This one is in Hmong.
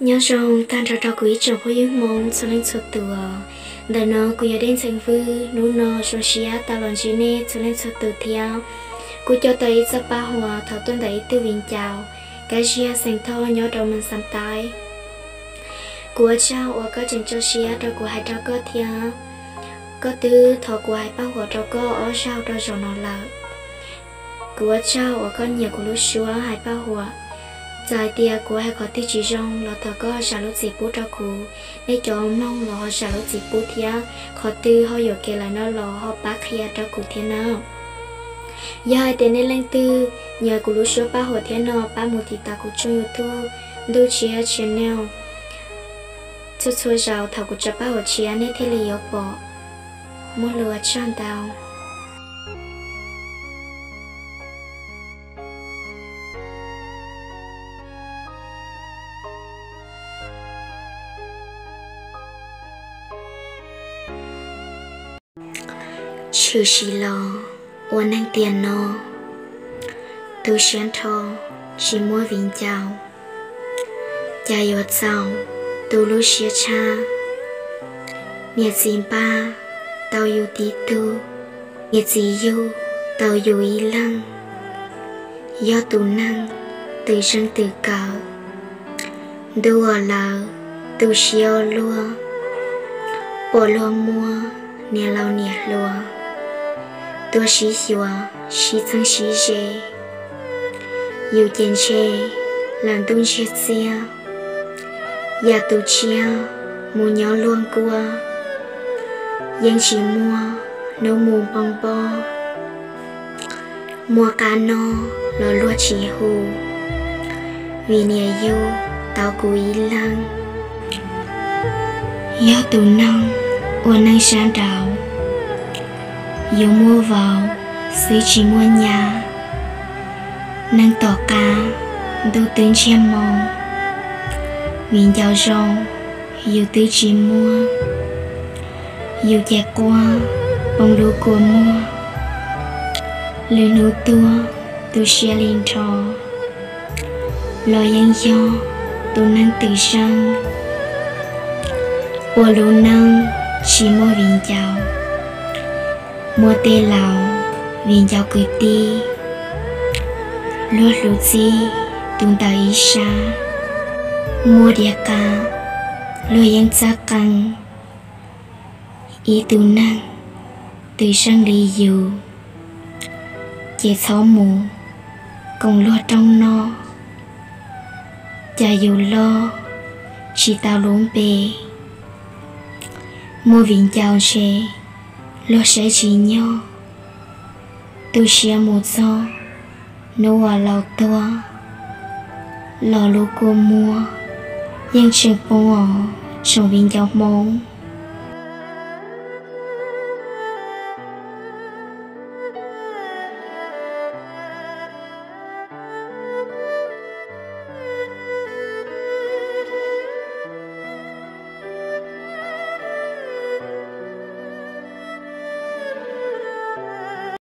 Nyob zoo tag nrho rau kuv ib tsoom phooj ywg Hmoob txhua leej txhua tus. Ntawm no kuv yog Dej Ntxhee Vwj, hnub no zoo siab tau los ntsib nej txhua leej txhua tus thiab. Kuv coj tau ib txoj paj huam thaum tuaj ntawm ib tug viv ncaus, Kab Ziag xeem Thoj nyob rau Moos Xas Taib. Kuv ua tsaug uas koj tseem tso siab rau kuv hais rau koj thiab. Koj twb thov kuv hais paj huam rau koj ob zaug rau zaum no lawm. Kuv ua tsaug uas koj nyiam kuv lub suab hais paj huam. Txawm hais tias kuv hais qhov twg tsis zoo los thov koj zam lub txim pub rau kuv. Nej cov mloog los ho zam lub txim pub thiab, qhov twg ho yuam kev lawm no los ho pab qhia rau kuv thiab nawb. Yog hais tias nej leej twg nyiam kuv lub suab paj huam thiab no pab mus tiv tas kuv tshooj YouTube Ntuj Tshiab Channel. Txhua txhua zaus thaum kuv tso paj huam tshiab nej thiaj li yuav pom. Muaj lus ua tsaug ntau. Tshwm sim los ua neeg tiam no, tu siab nrho tsis muaj viv ncaus, cas yuav txaus tu lub siab tshaj. Niam txiv npaj tau yus tib tug, niam txiv yug tau yus ib leeg, yog tus neeg twm zeej twm kawm. Ntuj uas lawv tu siab ua luaj, pom luag muaj niam laus niam hluas, tuaj sib xyuas sib txheeb sib ze. Yus ces ntshe lawm ntuj ntsiag txiag, yam tus tshiab mus nyob luag nkuaj, yeej tsis muaj hnub mus npoo npob. Muaj qab noj los luag tsis hu, vim niam yug tau kuv ib leeg. Yog tus neeg ua neej sab nraud, yus muaj vauv xwb tsis muaj nyab. Neeg tom qab ntuj twb ntsiag moo, viv ncaus zoo yus twb tsis muaj. Yus ces quaj poob lub kua muag, lwm hnub tuag tu siab li nrho, los yeej yog tus neeg twm zeej. Ua lub neej tsis muaj viv ncaus, muaj tej laus viv ncaus kwv tij, luag hlub txij tus ntawd ib sab. Muaj diav qab luag yeej txawj qee, ib tug neeg twm zeej li yus, ces txhob mus koom luag rooj noj, cas yus loj tsis tau lub npe. Muaj viv ncaus ntshe luag saib tsis nyog, tu siab mus txog hnub uas laus tuag, los lub kua muag yeej tseem poob os tsoom viv ncaus Hmoob.